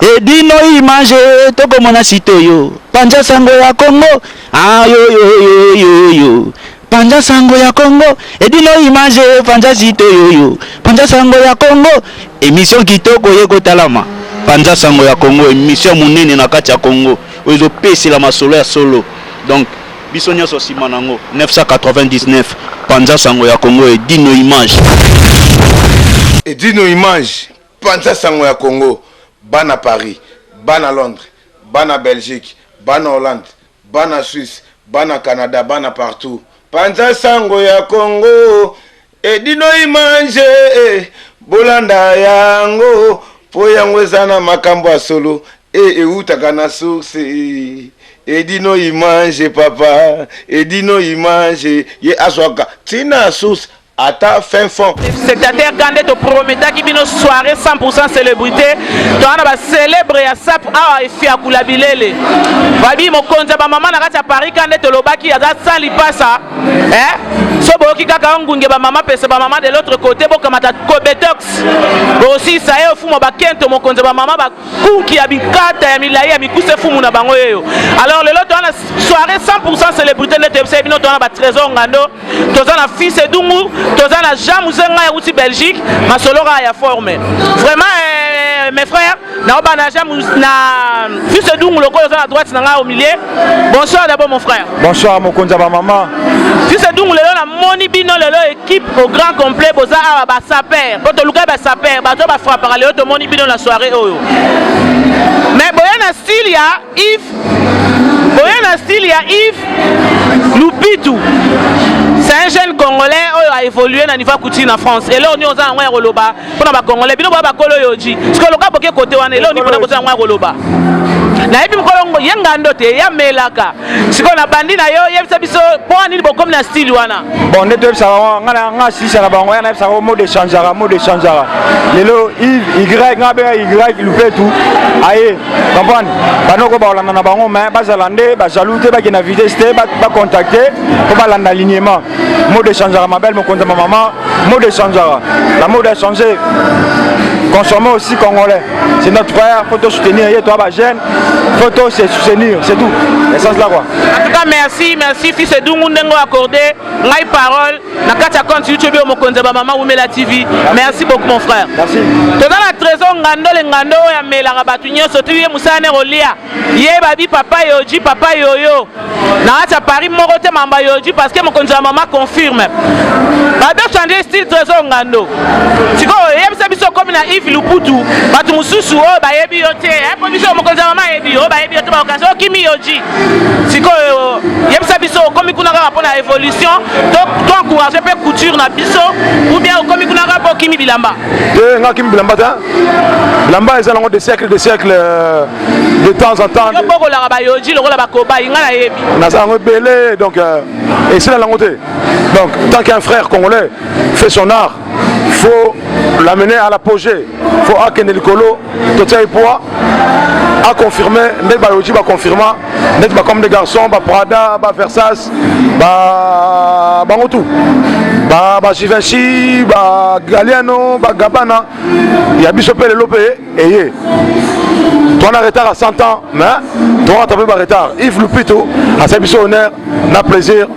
Edino image tokomona site oyo. Panza sango ya Congo. Ah yo yo yo yo yo. Panza sango ya Congo. Edino image panza site oyo yo. Panza sango ya Congo. Émission kitoko ye kotalama. Panza sango ya Congo, émission monene na kati ya Congo. Oyo ezopesela masolo ya solo. Donc biso nyonso nsima nango 999 Panza sango ya Congo, Edino image. Edino image, panza sango ya Congo. Bana Paris, bana Londres, bana Belgique, bana Hollande, bana Suisse, bana Canada, bana partout. Panza sango ya Congo, Edino image, eh, bolanda yango po yango eza na makambo ya solo e eutaka na source. Edino image, papa Edino image, ye azwaka ntina source ata fin fond. Spectateur, kande toprometaki bino soirée 100% célébrité. Toza na bacélèbre ya sap awa, efiakula bilele babi mokonzi ya bamama na kati ya Paris. Kande tolobaki aza sans lipasa, eh? So boyoki kaka ngunge bamama pese bamama de l'autre côté, bokamata kobetox bosilisa ye ofumu bakento mokonzi ya bamama bakunki ya bikata ya milai ya mikuse fumu na bango yeyo. Alors lelo toza na soirée 100% célébrité. Nde toyebisa bino, toza na batrésor Ngando, toza na Fils Edungu, toza na Jean Muzenga ya wuti Belgique. Masolo kaka ya forme vraiment. Mes frères, naobana Jean na Fils Edungu lokola oza na droite na ngai au milieu. Bonsoir d'abord, mon frère. Bonsoir, mokonzi ya bamama. Fils Edungu, lelo namoni bino lelo équipe au grand complet, boza awa basaper po toluka basaper, bato bafrapaka. Lelo tomoni bino na soirée oyo, mais boye na style ya Yves, boye na style ya Yves Lupitu. C'est un jeune Congolais oyo a évolué na niveau ya couture na France. Eloko nini oza yango ya koloba mpona bacongolais? Bino boya bakolo oyo ji sikoyo loka boke kote wana, eloko nini mpona boza yango ya koloba? Nayebi mokolo ye Ngando te, ye amelaka. Sikoyo na bandi na yo, yebisa biso mpo nini bokomi na style wana. Bon, nde toyebisaka nga na nga asisa na bango ya nayebisaka mode echangeaka, mode echangeaka. Lelo Yves Y, nga benga Y Lupetu, aye comprendre banoko bakolanda na bango, mais bazala nde bajaloux te, bakende na vitesse te, bacontacte mpo balanda alignement. Mode echangeaka, mabele mokonzi ya mama, mode echangeaka, la mode a changé. Consommer aussi congolais, c'est notre frère, faut soutenir ye. Toi bajeune, faut se soutenir, c'est tout l'essence là, quoi. En tout cas, merci, merci Fils Edungu, ndenge accordé ngai parole na kati ya compte YouTube oyo mokonzi ya bamama Wumela TV. Merci beaucoup, mon frère. Merci. Toza na Trésor Ngando, le Ngando oyo amelaka bato nyonso tu, ye mosala ne kolia ye babi papa Yoji, papa yoyo na kati ya Paris moko te mamba Yoji, parce que mokonzi ya mama confirme bato change style. Trésor Ngando, sikoyo oyebisa biso, okomi na Yves Luputu, bato mosusu oyo bayebi yo te, po biso mokonzi ya mama ayebi yo, oyo bayebi yo te bakokanisa okimi Yoji. Sikoyo yebisa biso, okomi kuna kaka mpona évolution to encourage mpe couture na biso, ou bien okomi kuna kaka mpo okimi bilamba? Te, nga kimi bilamba te. Bilamba eza nango de siècle de siècle, de temps en temps. Yo bokolaka bayoji lokola bakobai, nga nayebi. Naza yango ebele, donc esila nango te. Donc tant qu'un frère congolais fait son art, faut l'amener à l'apogée, faut akende likolo, totia ye poids, aconfirme ndenge bayoji baconfirma, neti bacomme des garçons, baprada, baversas, bango tout, bagivenchy, bagaliano, bagabana ya biso mpe. Lelo mpe eye towana retard à 100 ans, mais towana mpe baretard. Yves Lupito asali biso honneur na plaisir,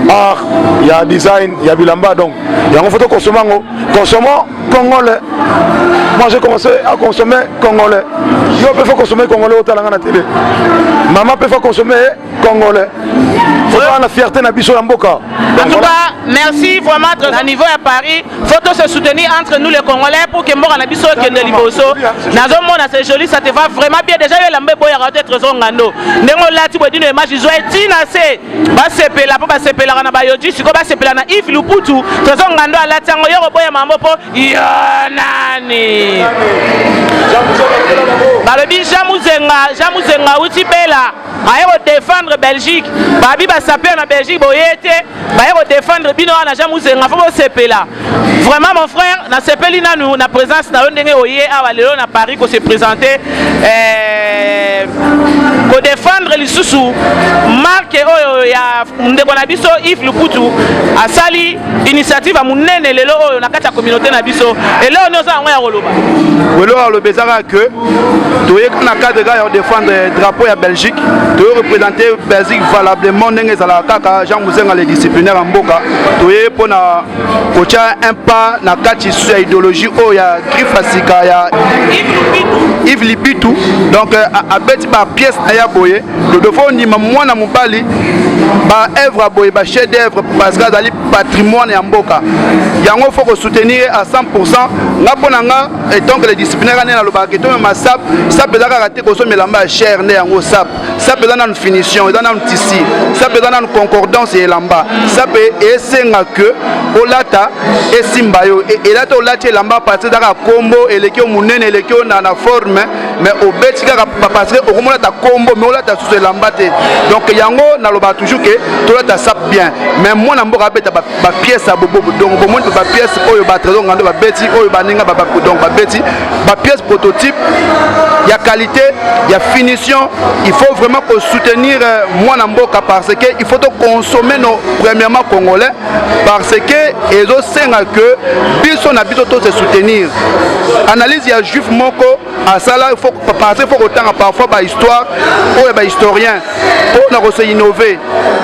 art ya design ya bilamba. Donc yango faut toconsommer yango, consommons congolais. Moi, j'ai commencé à consommer congolais. Yo mpe faut consommer congolais. Otalanga na télé, mama mpe faut consommer congolais, faut toza na fierté na biso ya mboka. En tout cas, merci vraiment. À niveau à Paris, faut se soutenir entre nous les Congolais pour que mboka na biso ekende liboso. Nazomona, c'est joli, ça te va vraiment bien. Déjà yo lambe boyaka te, Trésor Ngando. Ndenge olati boye, dino image zwa etina se. Basepela mpo basepelaka na bayoji, sikoyo basepela na Yves Luputu. Trésor Ngando alati yango, yo koboya mambo mpo yo nani? Balobi Jean Muzenga, Jean Muzenga awuti Bela, aye kodéfendre Belgique. Babi basaper na Belgique boye te, baye kodéfendre bino wana. Jean Muzenga, faut bosepela. Vraiment mon frère, nasepeli nanu na présence na yo ndenge oye awa lelo na Paris ko se présenter eh, ko défendre lisusu marque oyo ya ndeko na biso Yves Luputu asali initiative ya monene lelo oyo na kati ya communauté na biso. Eloko nini oza yango ya koloba? Eloko ya koloba eza kaka que toyeka na cadre kaka ya kodefendre drapeau ya Belgique, toye représenter Belgique valablement ndenge ezalaka kaka. Jean Muzenga le disciplinaire ya mboka, toye mpona kotya un pas na kati lisusu ya idéologie oyo ya griffe ya sika ya Yves Libitu. Donc abeti ba pièce na ya boye dodofo ondima mwana mobali ba œuvre ya boye, ba chef d'œuvre, parce que azali patrimoine ya mboka. Yango faut kosoutenir à 100%. Nga mpo na nga etant que le disciplinaire nde nalobaka ke tomema sap. Sap eza kaka te kosomba elamba ya cher nde yango sap. Sap eza nanu finition, eza nanu tissu, sap eza nanu concordance ya elamba. Sap esenga ke olata esimba yo, elata olati elamba parce eza kaka kombo eleki yo monene, eleki yo na forme, mais obeti kaka parce que okomolata kombo mais olata susu elamba te. Donc yango nalobaka toujours ke tolata sap bien, mais mwana mboka abeta bapièce ya bobobo. Donc bomoni bapièce oyo batrésor ngando babeti, oyo baninga donc babeti bapièce prototype ya qualité ya finition. Il faut vraiment ko soutenir mwana mboka parce que il faut to consommer nos premièrement congolais, parce que ezosenga que biso na biso to se soutenir. Analyse ya juif moko asala, il faut parce que faut kotanga parfois ba histoire oyo ba historien mpona ko se innover.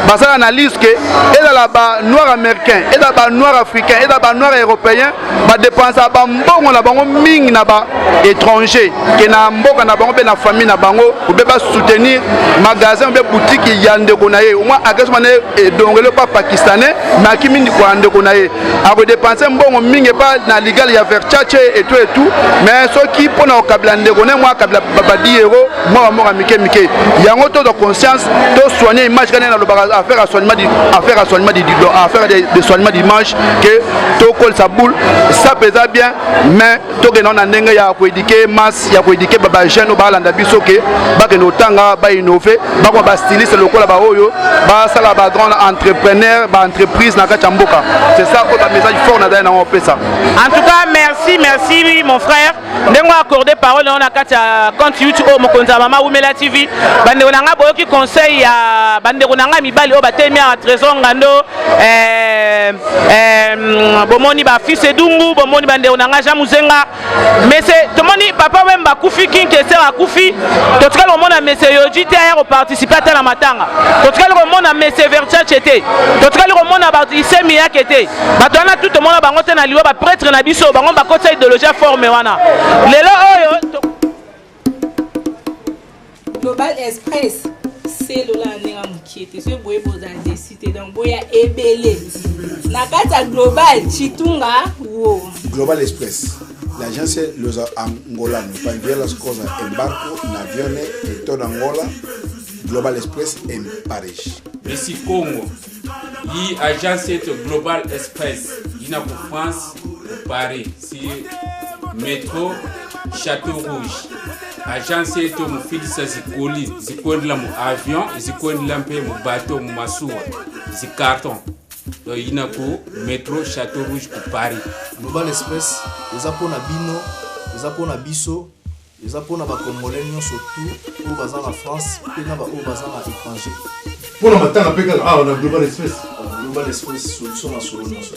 Basala analyse ke ezala ba noir américain, ezala ba noir africain, ezala ba noir européen, badépensaka bambongo na bango mingi na ba étranger ke na mboka na bango mpe na famille na bango, obe basoutenir magasin obe boutique ya ndeko na ye. Omwa agression na ye edongeli pa pakistanais, mais akimi ndeko ya ndeko na ye, akodépenser mbongo mingi epa na ligal ya Versace et tout et tout, mais soki mpona kokabela ndeko na ye, mwa akabela ba 10 euro, mwa bamoko mike mike. Yango tozwa conscience, tosoigne image kani nalobaka affaire ya soignement, affaire ya soignement, affaire de soignement d'image, ke tokolisa boule. Sap eza bien, mais tokende na ndenge ya koéduquer masse, ya koéduquer bajeune oyo balanda biso ke bakende kotanga, bainnove, bakoma bastyliste lokola baoyo basala bagrand entrepreneur, baentreprise na kati ya mboka. C'est ça oyo bamessage fort nazali nango opesa. En tout cas, merci, merci mon frère ndenge accordé parole na kati ya compte YouTube oyo mokonzi ya mama Wumela TV. Bandeko na nga, boyoki conseil ya bandeko na nga mibali oyo batelemi awa, Trésor Ngando, bomoni bafils Edungu, bomoni bandeko na nga Jean Muzenga. Mese tomoni papa Wemba akufi, Kinkeser akufi, totikali komona mese Yoji te aya koparticiper ata na matanga, totikali komona mese Versace te, totikali komona bato Isemi yake te. Bato wana tu tomona bango te na liwa. Baprêtre na biso bango bakotisa idéologie ya forme wana lelo oyo. Global Express selola na ndenge ya mokie te. Soki boye bozala desi te, donc boya ebele na kati ya Global Chitunga wo. Global Express, l'agence los angolanos para enviar las cosas en barco, en aviones, en toda Angola. Global Express en Paris. Messi Congo yi agence yetu Global Express yina ku France, ku Paris, si metro Château Rouge. Agence yetu mufilisa zikoli zikwendela mu avion, zikwendela mpe mu bateau, mu masuwa, zicarton. Donc yina ku metro Château Rouge ku Paris. Global Express eza mpona bino, eza mpona biso, eza mpona bacongolais nyonso tu oyo baza na France mpe na baoyo baza na étranger. Mpona matanga mpe kaka awa na Global Express? Global Express, solution na solo nyonso.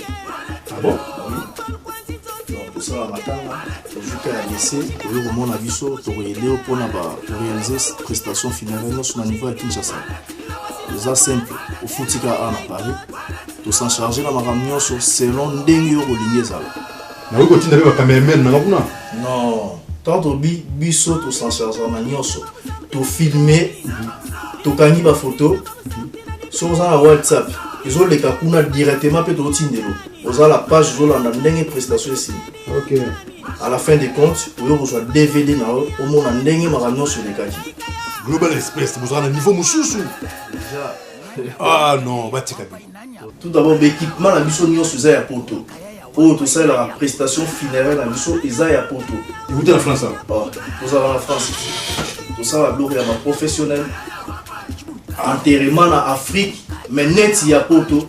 Ah bon? Oui. Donc tosala matanga, tozwi ka ya lese, oyo komona biso, tokoyede yo mpona koréaliser prestation funéraire nyonso na niveau ya Kinshasa. Eza simple, ofuti kaka awa na Paris, tosan charge na makambo nyonso selon ndenge yo kolingi ezala. Nakoki kotinda mpe bacameraman nanga kuna? Non, tant tobi biso tosan charge na nyonso, tofilme, tokangi bafoto. Soki oza na WhatsApp, ezoleka kuna directement mpe totindelo. Oza la page, ozolanda ndenge prestation esili. À la fin des comptes, oyo kozwa DVD na yo, omona ndenge makambo nyonso elekaki. Global Express bozala na niveau mosusu. Ah non, batika bino. Tout d'abord, baéquipement na biso nyonso eza ya poto. Oyo tosalelaka prestation funéraire na biso eza ya poto. Ekuti na France awa? Oh, tozala na France, tosala biloko ya baprofessionnel. Enterrement na Afrique, mais neti ya poto.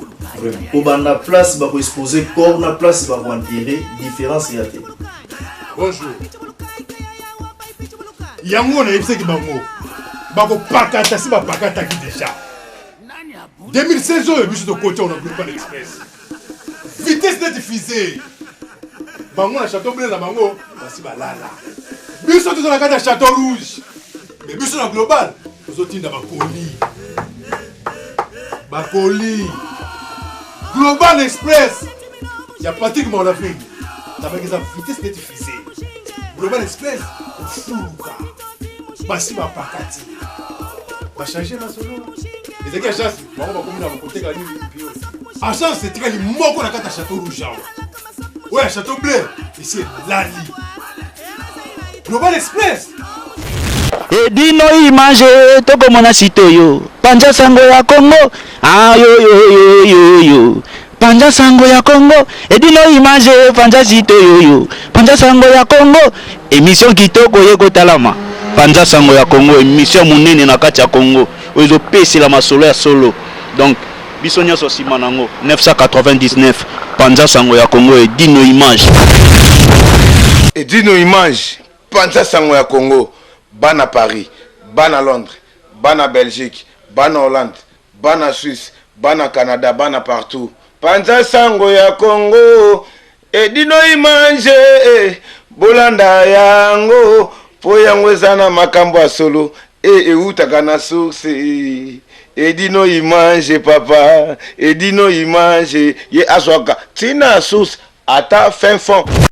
Kobanda place bako expose corps na place bako enterre différence ya te. Bonjour. Yango nayebisaki bango bakopakata si bapakataki deja 2016 oyo biso tokoti yango na Global Express vitesse neti fusée bango na chateau bleu na bango basi balala biso toza na kati ya chateau rouge mais biso na global tozotinda bakoli bakoli global express ya patrick maolafing nabaki eza vitesse neti fusée global express kofuluka basi bapakati bachange masolo ezalaki agence bango bakomi na koteka nini agence etikali moko na kati ya chateau rouge awa oyo ya chateau bleu esi elali global express Edino image tokomona site oyo panza sango ya Congo ayoyoyoyoyo panza sango ya Congo edino image panza site oyoyo panza sango ya Congo emission kitoko ye kotalama panza sango ya Congo emission monene na kati ya Congo oyo ezopesela masolo ya solo donc biso nyonso nsima nango 999 panza sango ya Congo edino image. Edino image panza sango ya Congo bana Paris bana Londres bana Belgique bana Hollande bana Suisse bana Canada bana partout panza sango ya Congo edino image eh, bolanda yango po yango eza na makambo ya solo e ewutaka na source edino image papa edino image ye azwaka ntina source ata fin fond.